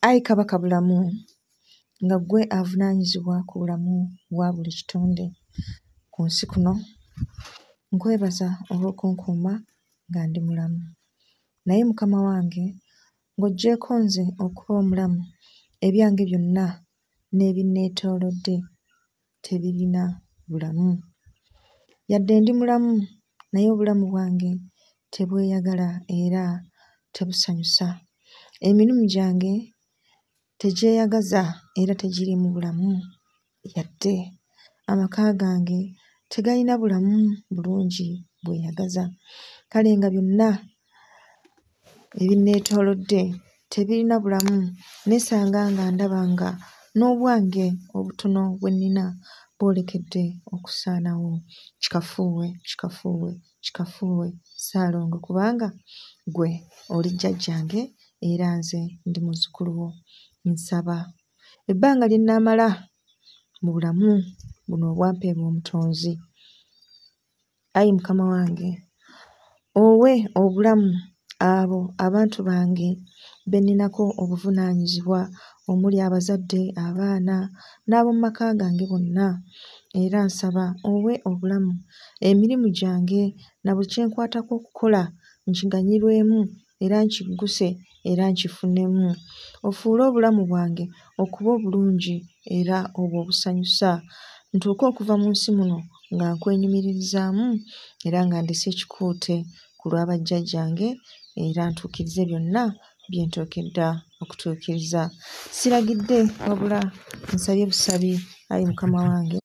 Ayi Kabaka Bulamu, nga ggwe avunaanyizibwa ku bulamu bwa buli kitonde ku nsi kuno, nkwebaza olw'okunkuuma nga ndi mulamu. Naye Mukama wange, ng'oggyeeko nze okuba omulamu, ebyange byonna n'ebinneetoolodde tebirina bulamu. Yadde ndi mulamu, naye obulamu bwange tebweyagala era tebusanyusa. Emirimu gyange tegyeyagaza era tegiriimu bulamu yadde. Amaka gange tegalina bulamu bulungi bweyagaza. Kale nga byonna ebinneetoolodde tebirina bulamu, nneesanga nga ndaba nga n'obwange obutono bwe nnina bwolekedde okusaanawo. Kikafuuwe, kikafuuwe, kikafuuwe Ssaalongo kubanga ggwe oli jjajjange era nze ndi muzzukulu wo. Nsaba ebbanga lye nnaamala mu bulamu buno obwampeebwa Omutonzi, ayi Mukama wange, owe obulamu abo abantu bange be nninako obuvunaanyizibwa omuli abazadde, abaana n'ab'omu maka gange bonna. Era nsaba owe obulamu emirimu gyange na buli kye nkwatako okukola nkiganyulwemu era nkigguse era nkifunemu. Ofuule obulamu bwange okuba obulungi era obwo obusanyusa, ntuuke okuva mu nsi muno nga nkwenyumiririzaamu era nga ndese ekikuute ku lwa bajjajjange era ntuukirize byonna bye nteekeddwa okutuukiriza. Siragidde wabula nsabye busabi ayi Mukama wange.